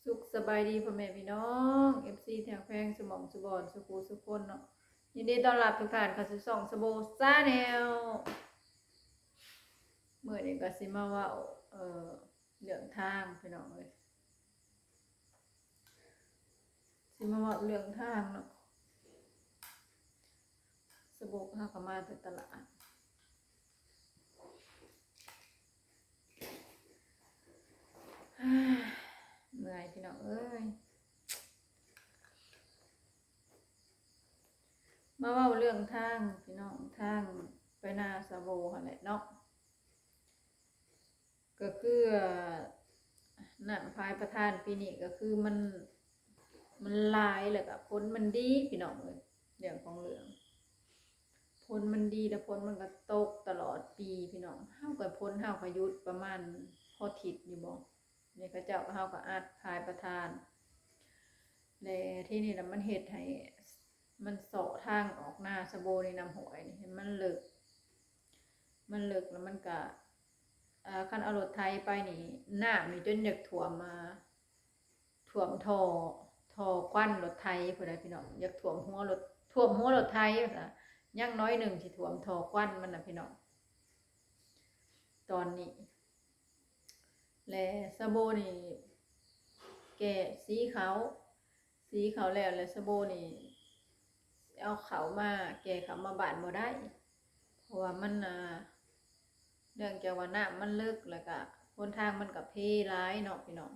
ສຸກສະບາຍດີພໍ່ແມ່ພີ່ນ້ອງ ເອັຟຊີ ທີ່ຮັກແພງ ສູ່ໝ່ອງສູ່ບ່ອນ ສູ່ຄູ່ສູ່ຄົນເນາະ. ຍິນດີຕ້ອນຮັບທຸກທ່ານເຂົ້າສູ່ຊ່ອງສະໂບ Channel. ມື້ນີ້ກໍຊິມາເວົ້າ ເອີ ເລື່ອງທາງພີ່ນ້ອງເອີຍ ຊິມາເວົ້າເລື່ອງທາງເນາະ. ສະໂບ ເຮົາກໍມາແຕ່ຕະຫຼາດ ເມື່ອຍພີ່ນ້ອງເອີຍ. ມາເວົ້າເລື່ອງທາງພີ່ນ້ອງ ທາງໄປນາສະໂບຫັ້ນແຫຼະເນາະ. ກໍຄື ເອີ ນ້ຳພາຍປະທານປີນີ້ກໍຄືມັນ ມັນຫຼາຍ ແລ້ວກໍຜົນມັນດີພີ່ນ້ອງເອີຍ. ເລື່ອງຂອງເລື່ອງ ຜົນມັນດີ ແລ້ວຝົນມັນກໍຕົກຕະຫຼອດປີພີ່ນ້ອງ. ເຮົາກໍ ຝົນເຮົາກໍຢຸດປະມານພໍທິດຢູ່ບໍ່ ນີ້ເຂົາເຈົ້າ ເຮົາກໍອັດພາຍປະທານ ແລະ ທີ່ນີ້ລະມັນເຮັດໃຫ້ ມັນເຊາະທາງອອກນາສະໂບໃນນ້ຳຫ້ວຍນີ້ໃຫ້ມັນເລິກ ມັນເລິກແລ້ວມັນກະ ເອີ ຄັນເອົາລົດໄຖໄປນີ້ ນ້ຳນີ້ຈົນຢາກຖ້ວມ ເອີ ຖ້ວມທໍ່ ທໍ່ຄວັນລົດໄຖພຸ້ນນະພີ່ນ້ອງ ຢາກຖ້ວມຫົວລົດ ຖ້ວມຫົວລົດໄຖວ່າຊັ້ນ ຍັງໜ້ອຍໜຶ່ງຊິຖ້ວມທໍ່ຄວັນມັນນະພີ່ນ້ອງ ຕອນນີ້. ແລະ ສະໂບນີ້ແກ່ສີເຂົ້າ ສີເຂົ້າແລ້ວ ແລະ ສະໂບນີ້ເອົາເຂົ້າມາ ແກ່ເຂົ້າມາບ້ານບໍ່ໄດ້ ເພາະວ່າມັນ ອ່າ ເນື່ອງຈາກວ່ານ້ຳມັນເລິກ ແລ້ວກະຫົນທາງມັນກະເພຫຼາຍເນາະພີ່ນ້ອງ.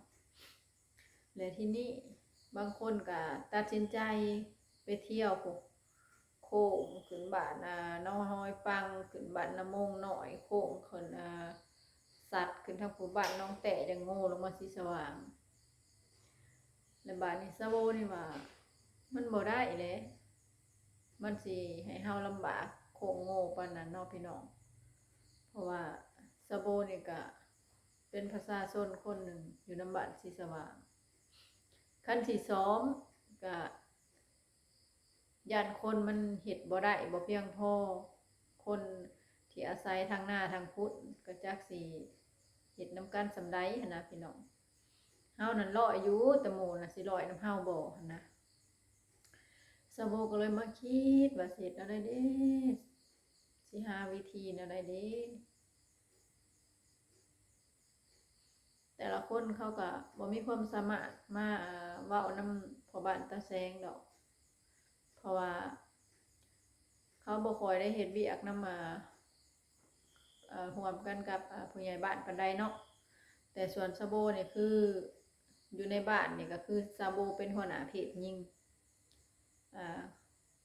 ແລະ ທີນີ້ບາງຄົນກະຕັດສິນໃຈໄປທ່ຽວພຸ້ນ ໂຄ້ງຂຶ້ນບ້ານ ອ່າ ໜອງຫອຍປັງ ຂຶ້ນບ້ານນາມົງນ້ອຍ ໂຄ້ງຂຶ້ນ ອ່າ ສັດຂຶ້ນທາງພູບ້ານໜອງແຕ້ ຈັ່ງໂງ່ລົງມາສີສະຫວ່າງ. ແລະ ບາດນີ້ສະໂບນີ້ວ່າ ມັນບໍ່ໄດ້ແຫຼະ ມັນຊິໃຫ້ເຮົາລຳບາກໂຄ້ງໂງ່ປານນັ້ນເນາະພີ່ນ້ອງ. ເພາະວ່າສະໂບນີ້ກະເປັນປະຊາຊົນຄົນໜຶ່ງຢູ່ນຳບ້ານສີສະຫວ່າງ ຄັນຊິຊອມກະ ຢ້ານຄົນມັນເຮັດບໍ່ໄດ້ ບໍ່ພຽງພໍ ຄົນທີ່ອາໄສທາງນາທາງພຸ້ນ ກໍຈັກຊິເຮັດນຳກັນສ່ຳໃດຫັ້ນນະພີ່ນ້ອງ. ເຮົານັ້ນລອຍຢູ່ ແຕ່ໝູ່ນະຊິລອຍນຳເຮົາບໍ່ຫັ້ນນະ. ສາວໂບກໍເລີຍມາຄິດວ່າຊິເຮັດແນວໃດເດ ຊິຫາວິທີແນວໃດເດ. ແຕ່ລະຄົນເຂົາກະບໍ່ມີຄວາມສາມາດມາ ເອີ ເວົ້ານຳພໍ່ບ້ານຕາແສງດອກ ເພາະວ່າເຂົາບໍ່ຄ່ອຍໄດ້ເຮັດວຽກນຳ ເອີ ຮ່ວມກັນກັບ ເອີ ຜູ້ໃຫຍ່ບ້ານປານໃດເນາະ. ແຕ່ສ່ວນສາວໂບນີ້ຄືຢູ່ໃນບ້ານນີ້ກໍຄືສາວໂບເປັນຫົວໜ້າເພດຍິງ ອ່າ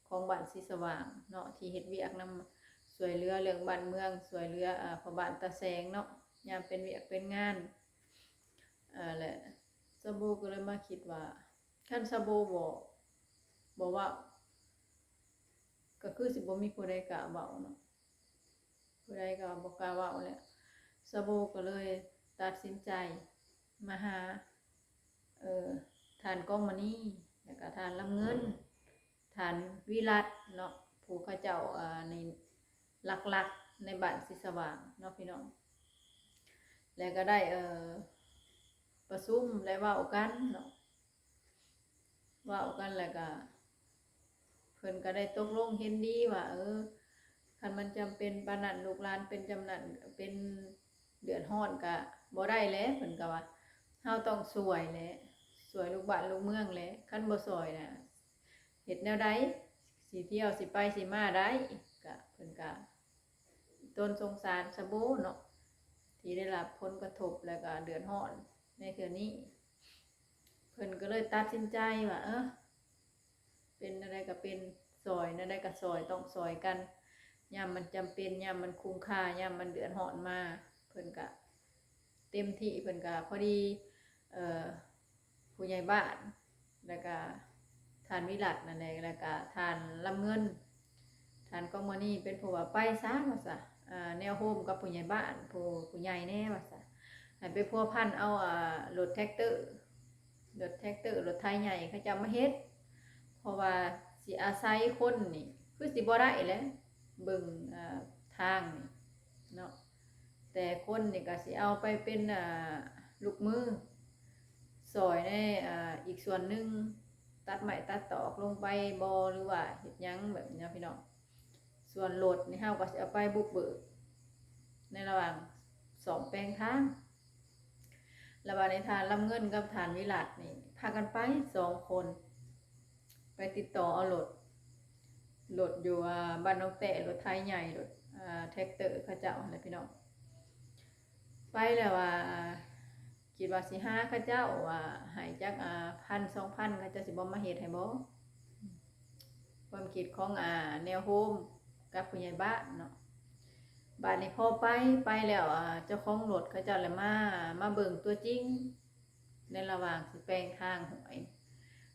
ຂອງບ້ານສີສະຫວ່າງເນາະ ທີ່ເຮັດວຽກນຳ ຊ່ວຍເຫຼືອເລື່ອງບ້ານເມືອງ ຊ່ວຍເຫຼືອ ອ່າ ພໍ່ບ້ານຕາແສງເນາະ ຍາມເປັນວຽກເປັນງານ. ເອີ ແລະ ສາວໂບກໍເລີຍມາຄິດວ່າ ຄັນສາວໂບບໍ່ ບໍ່ເວົ້າ ກໍຄືຊິບໍ່ມີຜູ້ໃດກ້າເວົ້າເນາະ ຜູ້ໃດກໍບໍ່ກ້າເວົ້າແຫຼະ. ສາວໂບກໍເລີຍຕັດສິນໃຈມາຫາ ເອີ ທ່ານກອງມະນີ ແລ້ວກໍທ່ານລຳເງິນ ທ່ານວິລັດເນາະ ຜູ້ເຂົາເຈົ້າ ເອີ ໃນຫຼັກໆໃນບ້ານສີສະຫວ່າງເນາະພີ່ນ້ອງ. ແລ້ວກໍໄດ້ ເອີ ປະຊຸມ ແລະ ເວົ້າກັນເນາະ ເວົ້າກັນແລ້ວກໍ ເພິ່ນກໍໄດ້ຕົກລົງເຫັນດີວ່າ ເອີ ຄັນມັນຈຳເປັນປານນັ້ນ ລູກຫຼານເປັນຈຳນັ້ນ ເປັນເດືອດຮ້ອນກະບໍ່ໄດ້ແຫຼະ. ເພິ່ນກໍວ່າ ເຮົາຕ້ອງຊ່ວຍແຫຼະ ຊ່ວຍລູກບ້ານລູກເມືອງແຫຼະ ຄັນບໍ່ຊ່ວຍນະ ເຮັດແນວໃດ ຊິທ່ຽວ ຊິໄປຊິມາໄດ້. ກະ ເພິ່ນກະ ຕົນສົງສານສາວໂບເນາະ ທີ່ໄດ້ຮັບຜົນກະທົບ ແລ້ວກະເດືອດຮ້ອນໃນເທື່ອນີ້. ເພິ່ນກໍເລີຍຕັດສິນໃຈວ່າ ເອີ ເປັນແນວໃດກໍເປັນ ຊ່ອຍແນວໃດກໍຊ່ອຍ ຕ້ອງຊ່ອຍກັນ ຍາມມັນຈຳເປັນ ຍາມມັນຄຸມຄ່າ ຍາມມັນເດືອດຮ້ອນມາ ເພິ່ນກະເຕັມທີ່. ເພິ່ນກະພໍດີ ເອີ ຜູ້ໃຫຍ່ບ້ານ ແລ້ວກະທ່ານວິລັດນັ້ນແຫຼະ ແລ້ວກະທ່ານລຳເງິນ ທ່ານກອງມະນີເປັນຜູ້ວ່າ ໄປຊະ ວ່າຊະ ອ່າ ແນວໂຮມກັບຜູ້ໃຫຍ່ບ້ານ ຜູ້ ຜູ້ໃຫຍ່ແດ່ ວ່າຊະ ໃຫ້ໄປພົວພັນເອົາ ອ່າ ລົດແທັກເຕີ ລົດແທັກເຕີ ລົດໄຖໃຫຍ່ເຂົາເຈົ້າມາເຮັດ ເພາະວ່າຊິອາໄສຄົນນີ້ຄືຊິບໍ່ໄດ້ແຫຼະ ເບິ່ງ ອ່າ ທາງນີ້ເນາະ. ແຕ່ຄົນນີ້ກໍຊິເອົາໄປເປັນ ອ່າ ລູກມື ຊ່ອຍໃນ ອ່າ ອີກສ່ວນໜຶ່ງ ຕັດໄມ້ຕັດຕອກລົງໄປບໍ່ ຫຼືວ່າເຮັດຫຍັງແບບນີ້ເນາະພີ່ນ້ອງ. ສ່ວນລົດນີ້ເຮົາກໍຊິເອົາໄປບຸກເບີກໃນລະຫວ່າງສ້ອມແປງທາງ. ລະບາດນີ້ທ່ານລຳເງິນກັບທ່ານວິລັດນີ້ພາກັນໄປສອງຄົນ ໄປຕິດຕໍ່ເອົາລົດ ລົດຢູ່ ອ່າ ບ້ານໜອງແຕ້ ລົດໄຖໃຫຍ່ ລົດ ອ່າ ແທຣັກເຕີເຂົາເຈົ້າຫັ້ນແຫຼະພີ່ນ້ອງ. ໄປແລ້ວວ່າ ຄິດວ່າຊິຫາເຂົາເຈົ້າວ່າໃຫ້ຈັກ ອ່າ ພັນສອງພັນ ເຂົາເຈົ້າຊິບໍ່ມາເຮັດໃຫ້ບໍ່? ຄວາມຄິດຂອງ ອ່າ ແນວໂຮມກັບຜູ້ໃຫຍ່ບ້ານເນາະ. ບາດນີ້ພໍໄປ ໄປແລ້ວ ອ່າ ເຈົ້າຂອງລົດເຂົາເຈົ້າແຫຼະມາ ມາເບິ່ງຕົວຈິງ ໃນລະຫວ່າງຊິແປງທາງຫ້ວຍ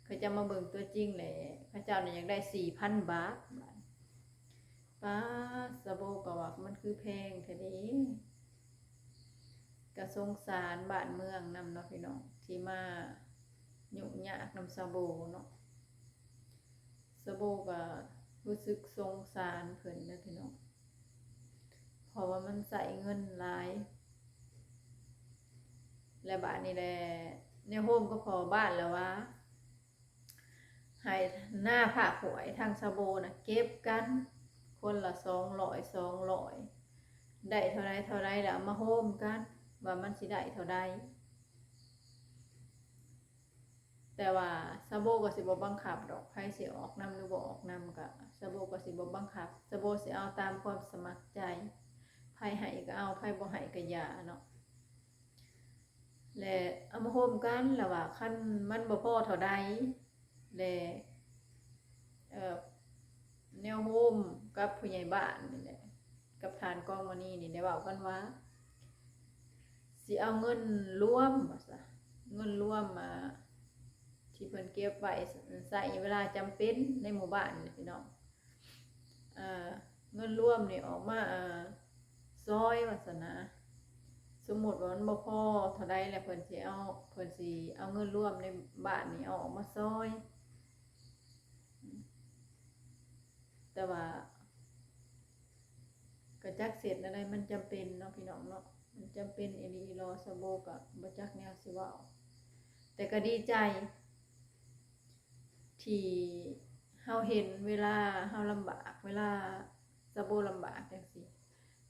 ເຂົາເຈົ້າມາເບິ່ງຕົວຈິງແຫຼະ ເຂົາເຈົ້ານີ້ຢາກໄດ້ສີ່ພັນບາດ. ບາດ ປາດ ສາໂບກໍວ່າມັນຄືແພງແທ້ເດ. ກະສົງສານບ້ານເມືອງນຳເນາະພີ່ນ້ອງ ທີ່ມາຫຍຸ້ງຍາກນຳສາໂບເນາະ. ສາໂບກໍຮູ້ສຶກສົງສານເພິ່ນເດີພີ່ນ້ອງ ເພາະວ່າມັນໃຊ້ເງິນຫຼາຍ. ແລະບາດນີ້ແຫຼະ ແນວໂຮມກັບພໍ່ບ້ານລະວ່າ ໃຫ້ໜ້າພາກຫ້ວຍທາງສາໂບນະເກັບກັນຄົນລະສອງຮ້ອຍ ສອງຮ້ອຍ ໄດ້ເທົ່າໃດເທົ່າໃດ ແລ້ວເອົາມາໂຮມກັນວ່າມັນຊິໄດ້ເທົ່າໃດ. ແຕ່ວ່າສາໂບກໍຊິບໍ່ບັງຄັບດອກ ໃຜຊິອອກນຳຫຼືບໍ່ອອກນຳ ກໍສາໂບກໍຊິບໍ່ບັງຄັບ ສາໂບຊິເອົາຕາມຄວາມສະໝັກໃຈ ໃຜໃຫ້ກໍເອົາ ໃຜບໍ່ໃຫ້ກໍຢ່າເນາະ. ແລະເອົາມາໂຮມກັນ ລະວ່າຄັນມັນບໍ່ພໍເທົ່າໃດ ແລະ ເອີ ແນວໂຮມກັບຜູ້ໃຫຍ່ບ້ານນີ້ແຫຼະ ກັບທ່ານກອງມະນີນີ້ໄດ້ເວົ້າກັນວ່າ ຊິເອົາເງິນລວມວ່າຊະ ເງິນລວມ ອ່າ ທີ່ເພິ່ນເກັບໄວ້ໃຊ້ເວລາຈຳເປັນໃນໝູ່ບ້ານນີ້ແຫຼະພີ່ນ້ອງ. ເງິນລວມນີ້ອອກມາ ເອີ ຊອຍວ່າຊັ້ນນະ ສົມມຸດວ່າມັນບໍ່ພໍເທົ່າໃດ ແລ້ວເພິ່ນຊິເອົາ ເພິ່ນຊິເອົາເງິນລວມໃນບ້ານນີ້ເອົາອອກມາຊອຍ. ແຕ່ວ່າກໍຈັກເຮັດແນວໃດ ມັນຈຳເປັນເນາະພີ່ນ້ອງເນາະ ມັນຈຳເປັນອີ່ຫຼີອີ່ຫຼໍ ສາໂບກໍບໍ່ຈັກແນວຊິເວົ້າ. ແຕ່ກໍດີໃຈ ທີ່ເຮົາເຫັນເວລາເຮົາລຳບາກ ເວລາສາໂບລຳບາກຈັ່ງຊີ້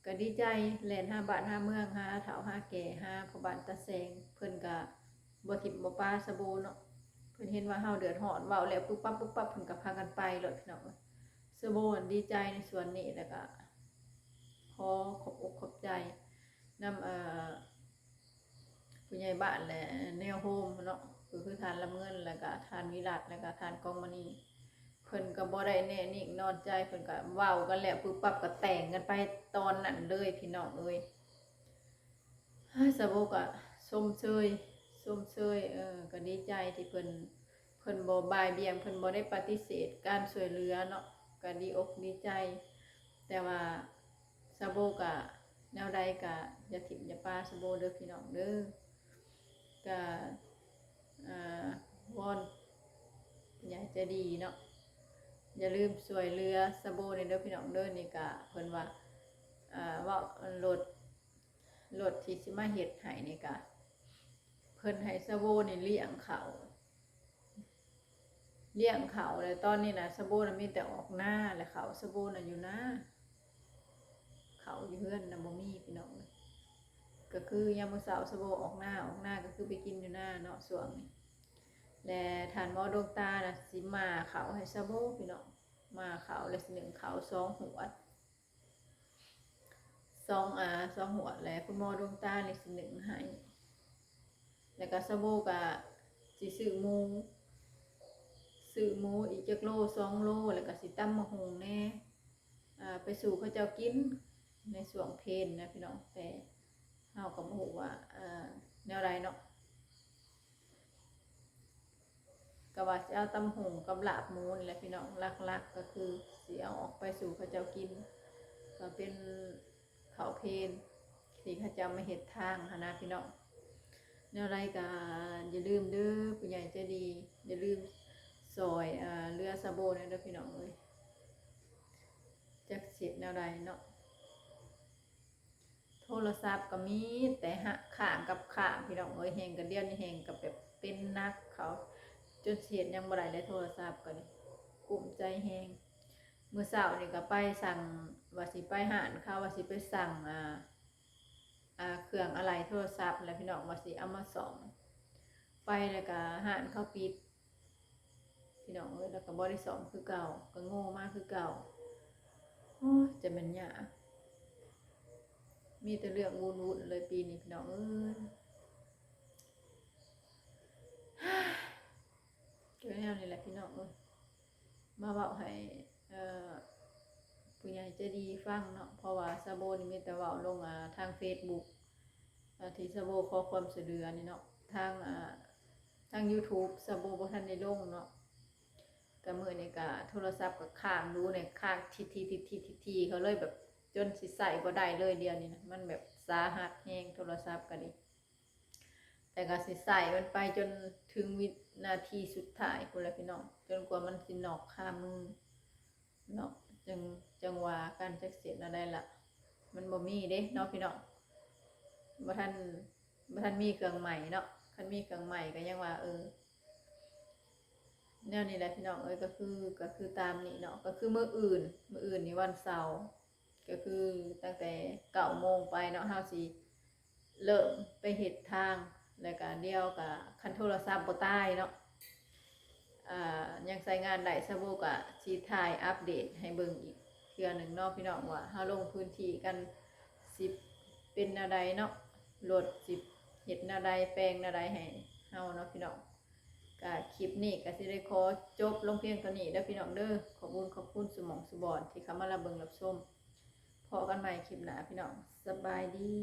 ກໍດີໃຈ ແລ່ນຫາບ້ານຫາເມືອງ ຫາເຖົ້າຫາແກ່ ຫາພໍ່ບ້ານຕາແສງ ເພິ່ນກໍບໍ່ຖິ້ມບໍ່ປະສາໂບເນາະ. ເພິ່ນເຫັນວ່າເຮົາເດືອດຮ້ອນ ເວົ້າແລ້ວປຸບປັບປຸບປັບ ເພິ່ນກໍພາກັນໄປໂລດພີ່ນ້ອງເອີຍ. ສາໂບດີໃຈໃນສ່ວນນີ້ ແລ້ວກໍຂໍຂອບອົກຂອບໃຈນຳ ເອີ ຜູ້ໃຫຍ່ບ້ານ ແລະ ແນວໂຮມເນາະ ກໍຄືທ່ານລຳເງິນ ແລ້ວກະທ່ານວິລັດ ແລ້ວກະທ່ານກອງມະນີ ເພິ່ນກໍບໍ່ໄດ້ແນ່ນິ່ງນອນໃຈ ເພິ່ນກໍເວົ້າກັນແລ້ວປຶບປັບ ກໍແຕ່ງກັນໄປຕອນນັ້ນເລີຍພີ່ນ້ອງເອີຍ. ສາໂບກໍຊົມເຊີຍ ຊົມເຊີຍ ເອີ ກໍດີໃຈທີ່ເພິ່ນ ເພິ່ນບໍ່ບ່າຍບ່ຽງ ເພິ່ນບໍ່ໄດ້ປະຕິເສດການຊ່ວຍເຫຼືອເນາະ ກໍດີອົກດີໃຈ. ແຕ່ວ່າ ສາໂບກະແນວໃດກະຢ່າຖິ້ມຢ່າປະສາໂບເດີພີ່ນ້ອງເດີ. ກະ ອ່າ ວອນຜູ້ໃຫຍ່ໃຈດີເນາະ ຢ່າລືມຊ່ວຍເຫຼືອສາໂບແດ່ເດີພີ່ນ້ອງເດີ. ນີ້ກະເພິ່ນວ່າ ອ່າ ເວົ້າລົດ ລົດທີ່ຊິມາເຮັດໃຫ້ນີ້ກະ ເພິ່ນໃຫ້ສາໂບນີ້ລ້ຽງເຂົ້າ ລ້ຽງເຂົ້າ ແລ້ວຕອນນີ້ນະ ສາໂບນະມີແຕ່ອອກນາ ແລະ ເຂົ້າສາໂບນະຢູ່ນາ ເຂົ້າຢູ່ເຮືອນນະບໍ່ມີພີ່ນ້ອງ. ກໍຄືຍາມມື້ເຊົ້າສາໂບອອກນາ ອອກນາກໍຄືໄປກິນຢູ່ນາເນາະຊ່ວງນີ້. ແລະ ທ່ານໝໍດວງຕານະຊິໝ່າເຂົ້າໃຫ້ສາໂບພີ່ນ້ອງ ໝ່າເຂົ້າ ແລະ ຊິໜຶ້ງເຂົ້າສອງຫວດ ສອງ ອ່າ ສອງຫວດ ແລະ ຄຸນໝໍດວງຕານີ້ຊິໜຶ້ງໃຫ້. ແລ້ວກະສາໂບກະຊິຊື້ໝູ ຊື້ໝູອີກຈັກໂລສອງໂລ ແລ້ວກະຊິຕຳໝາກຫຸ່ງແດ່ ອ່າ ໄປສູ່ເຂົາເຈົ້າກິນໃນຊ່ວງເພນນະພີ່ນ້ອງ. ແຕ່ເຮົາກໍບໍ່ຮູ້ວ່າ ອ່າ ແນວໃດເນາະ ກໍວ່າຊິເອົາຕຳຫຸ່ງກັບລາບໝູນີ້ແຫຼະພີ່ນ້ອງ. ຫຼັກໆກໍຄືຊິເອົາອອກໄປສູ່ເຂົາເຈົ້າກິນ ກໍເປັນເຂົ້າເພນທີ່ເຂົາເຈົ້າມາເຮັດທາງຫັ້ນນະພີ່ນ້ອງ. ແນວໃດກໍຢ່າລືມເດີ ຜູ້ໃຫຍ່ໃຈດີ ຢ່າລືມຊ່ອຍ ເຫຼືອສາໂບແດ່ເດີພີ່ນ້ອງເອີຍ. ຈັກຊິເຮັດແນວໃດເນາະ ໂທ ໂທລະສັບກໍມີແຕ່ຫະ ຄ້າງກັບຄ້າງ ພີ່ນ້ອງເອີຍ. ແຮ່ງກໍດຽວນີ້ແຮ່ງກໍແບບເປັນໜັກເຂົາ ຈົນຊິເຮັດຫຍັງບໍ່ໄດ້ແລ້ວ. ໂທລະສັບກໍນີ້ ກຸ້ມໃຈແຮງ. ມື້ເຊົ້ານີ້ກໍໄປສັ່ງ ວ່າຊິໄປຮ້ານເຂົາ ວ່າຊິໄປສັ່ງ ອ່າ ອ່າ ເຄື່ອງອາໄຫຼ່ໂທລະສັບແຫຼະ ພີ່ນ້ອງ ວ່າຊິເອົາມາສ້ອມ. ໄປແລ້ວກໍຮ້ານເຂົາປິດ ພີ່ນ້ອງເອີຍ ແລ້ວກໍບໍ່ໄດ້ສ້ອມຄືເກົ່າ ກໍໂງ່ມາຄືເກົ່າ. ໂອ້ຍ ຈະແມ່ນຍາກ ມີແຕ່ເລື່ອງວຸ່ນໆເລີຍປີນີ້ ພີ່ນ້ອງເອີຍ. ກໍແນວນີ້ແຫຼະ ພີ່ນ້ອງເອີຍ ມາເວົ້າໃຫ້ ເອີ ຜູ້ໃຫຍ່ໃຈດີຟັງເນາະ ເພາະວ່າຊາໂບນີ້ມີແຕ່ເວົ້າລົງ ອ່າ ທາງເຟສບຸກ ອ່າ ທີ່ຊາໂບຂໍຄວາມຊ່ວຍເຫຼືອນີ້ເນາະ ທາງ ອ່າ ທາງຢູທູບຊາໂບບໍ່ທັນໄດ້ລົງເນາະ. ກະມື້ນີ້ກະໂທລະສັບກະຄ້າງຢູ່ນີ້ ຄ້າງທິດໆໆໆ ກະເລີຍແບບຈົນຊິໃຊ້ບໍ່ໄດ້ເລີຍ. ດຽວນີ້ນະ ມັນແບບສາຫັດແຮງ ໂທລະສັບກະດີ ແຕ່ກະຊິໃຊ້ມັນໄປຈົນເຖິງວິນາທີສຸດທ້າຍພຸ້ນແຫຼະ ພີ່ນ້ອງ ຈົນກວ່າມັນຊິນອກຄາມືເນາະ. ຈັ່ງ ຈັ່ງວ່າກັນ ຈັກເຮັດແນວໃດລະ ມັນບໍ່ມີເດ້ເນາະ ພີ່ນ້ອງ ບໍ່ທັນ ບໍ່ທັນມີເຄື່ອງໃໝ່ເນາະ. ຄັນມີເຄື່ອງໃໝ່ກໍຍັງວ່າ ເອີ ແນວນີ້ແຫຼະ ພີ່ນ້ອງເອີຍ. ກໍຄື ກໍຄືຕາມນີ້ເນາະ ກໍຄືມື້ອື່ນ ມື້ອື່ນນີ້ວັນເສົາ ກໍຄືຕັ້ງແຕ່ເກົ້າໂມງໄປເນາະ ເຮົາຊິເລີ່ມໄປເຮັດທາງ ແລ້ວກະດຽວກະ ຄັນໂທລະສັບບໍ່ຕາຍເນາະ ອ່າ ຍັງໃຊ້ງານໄດ້ ຊາໂບກະຊິຖ່າຍອັບເດດໃຫ້ເບິ່ງອີກເທື່ອໜຶ່ງເນາະ ພີ່ນ້ອງ ວ່າເຮົາລົງພື້ນທີ່ກັນຊິເປັນແນວໃດເນາະ ລົດຊິເຮັດແນວໃດ ແປງແນວໃດໃຫ້ເຮົາເນາະ ພີ່ນ້ອງ. ກະຄລິບນີ້ກະຊິໄດ້ຂໍຈົບລົງພຽງເທົ່ານີ້ເດີ ພີ່ນ້ອງເດີ. ຂອບບຸນຂອບຄຸນສູ່ໝ່ອງສູ່ບ່ອນທີ່ເຂົ້າມາຮັບເບິ່ງຮັບຊົມ. ພໍ້ກັນໃໝ່ຄລິບໜ້າ ພີ່ນ້ອງ ສະບາຍດີ.